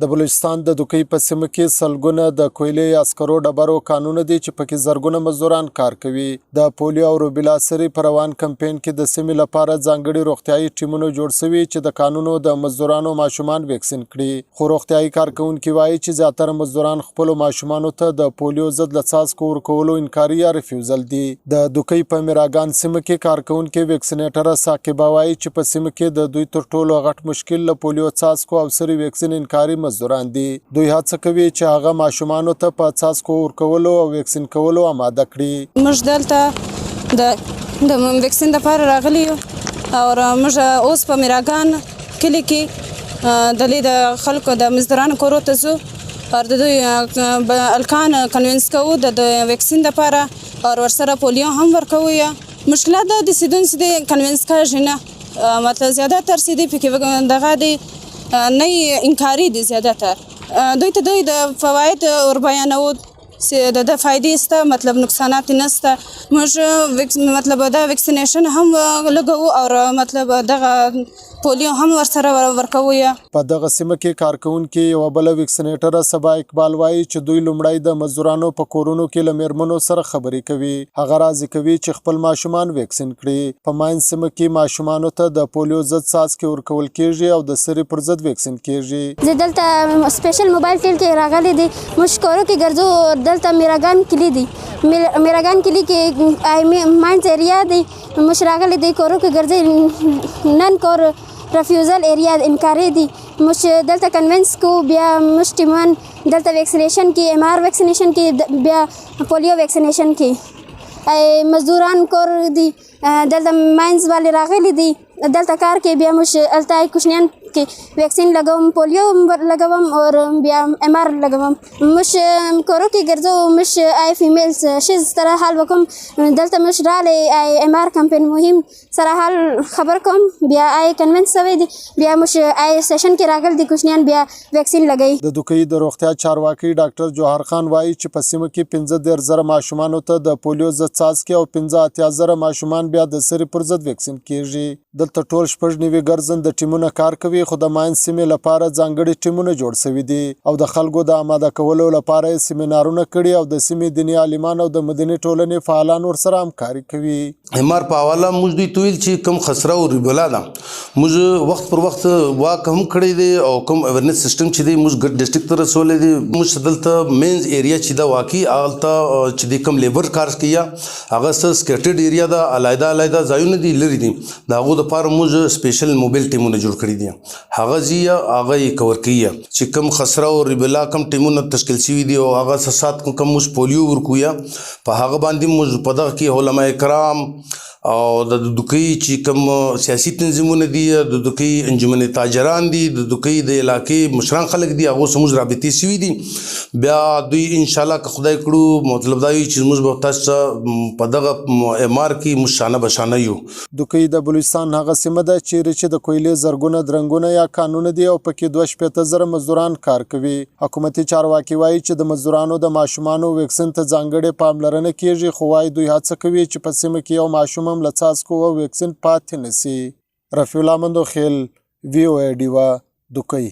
د بلوچستان د دوکۍ په سیمه کې سلګونه د کویلې یا سکرو ډبرو کانونه دي چې پکې زرګونه مزدوران کار کوي. د پولیو او روبیلا سري په روان کمپاین کې د سیمې لپاره ځانګړي روغتیايي ټیمونه جوړ شوي چې د کانونو د مزدورانو ماشومان ویکسین کړي. خو روغتیايي کارکوونکي وايي چې زیاتره مزدوران خپلو ماشومانو ته د پولیو ضد له څاڅکو ورکولو انکاري یا ریفیوزل دي. د دوکۍ په میراګان سیمه کې کارکوونکې ویکسینیټره ثاقبه وايي چې په سیمه کې د دوی تر ټولو غټ مشکل له پولیو څاڅکو او سري ویکسین انکاري مزدوران دي. دوی هڅه کوي چې هغه ماشومانو ته په څاڅکو ورکولو او ویکسین کولو اماده کړي. موږ دلته د د ویکسین لپاره راغلي یو او موږ اوس په میراګان کلي کې د لې د خلکو د مزدورانو کورو ته ځو او د دوی الکان کنوینس کوو د ویکسین لپاره او ورسره پولیو هم ورکوو. یا مشکلات دا دي چې دونسې دي کنوینس کېږي نه، مطلب زیاده تر چې دی پکې دغه دی نه انکاري دي زیاده تر. دوی ته دوی د فواید ور بیانوو چې د ده فایدې شته، مطلب نقصانات نشته. موږ مطلب دا ویکسینیشن هم لګوو او مطلب دغه پولیو هم ورسره ورکوو. یا په دغه سیمه کې کارکوونکې یوه بله ویکسینیټره سبا اقبال وایي چې دوی لومړی د مزدورانو په کورونو کې له میرمنو سره خبرې کوي، هغه راضي کوي چې خپل ماشومان ویکسین کړي. په ماین سیمه کې ماشومانو ته د پولیو ضد څاڅکي ورکول کیږي او د سري پر ضد ویکسین کیږي. زه دلته سپیشل موبایل ټیم کې راغلی دی، موږ کورو کې ګرځو. دلته میراګان کلی دی، میراګان کلی کې ماینز ایریا دی. موږ راغلی دی، کورو کې ګرځي. نن کور رفیوزل ایریا انکاري دي. موږ دلته کنوینس کو، بیا موږ ټیمان دلته ویکسینیشن کې، ایم آر ویکسینیشن کې، بیا پولیو ویکسینیشن کې. مزدوران کور دي، دلته ماینز والے راغلي دي، دلته کار کوي. بیا موږ هلته کوچنیان کې ویکسین لګوم، پولیو لګوم او بیا ایم آر لګوم. موږ کورو کې ګرځو، موږ آی فیمیلز ښځ سره حال وکم. دلته موږ راغلی آی ایم آر کمپاین مهم سره حال خبر کوم، بیا آی کنوینس شوی دی، بیا موږ آی سیشن کې راغلی دي، کوچنیان بیا ویکسین لګوي. د دوکۍ د روغتیا چارواکي ډاکټر جوهر خان وایي چې په سیمه کې 35,000 ماشومانو ته د پولیو ضد څاڅکي او 85,000 ماشومان بیا د سري پر ضد ویکسین کیږي. دلته ټول 96 ګرځنده ټیمونه کار کوي، خو د ماین سیمې لپاره ځانګړي ټیمونه جوړ شوي دي او د خلکو د اماده کولو لپاره یې سیمینارونه کړي او د سیمې دیني عالمان او د مدني ټولنې فعالان ورسره همکاري کوي. ایم آر په حواله موږ دوی ته ویل چې کوم خسره او ریبلا ده، موږ وخت پر وخت واک هم کړی دی او کوم اویرنس سیستم چې دی موږ ګډ ډیسټریکټ ته رسولی دی. موږ دلته مینز ایریا چې دا واقعي هلته چې دی کوم لیبر کار کوي، هغه څه سکټډ ایریا ده، علیحده علیحده ځایونه دي، لرې دي. د هغو دپاره موږ سپیشل موبایل ټیمونه جوړ کړي دي، هغه ځي، هغه یې کور کوي. چې کوم خسره او ریبلا کوم ټیمونه تشکیل شوي دي او هغه سات کوم موږ پولیو ورکوو، په هغه باندې موږ په دغه کې علما کرام او د دوکۍ چې کوم سیاسي تنظیمونه دي، د دوکۍ انجمن تاجران دي، د دوکۍ د علاقې مشران خلک دي، هغو سره موږ رابطې شوي دي. بیا دوی ان شاء الله که خدای کړو، مطلب دا وي چې موږ به تاسو په دغه ایم آر کې موږ شانه به شانه یو. دوکۍ د بلوچستان هغه سیمه ده چیرې چې د کویلې زرګونه درنګونه یا کانونه دي او پکې 62,000 مزدوران کار کوي. حکومتي چارواکي وایي چې د مزدورانو د ماشومانو ویکسین ته ځانګړې پاملرنه کیږي، خو وایي دوی هڅه کوي چې په سیمه کې یو ماشوم هم له څاڅکو او ویکسین پاتې نسی. رفیع الله مندوخیل، وي او ای ډیوه، دوکۍ.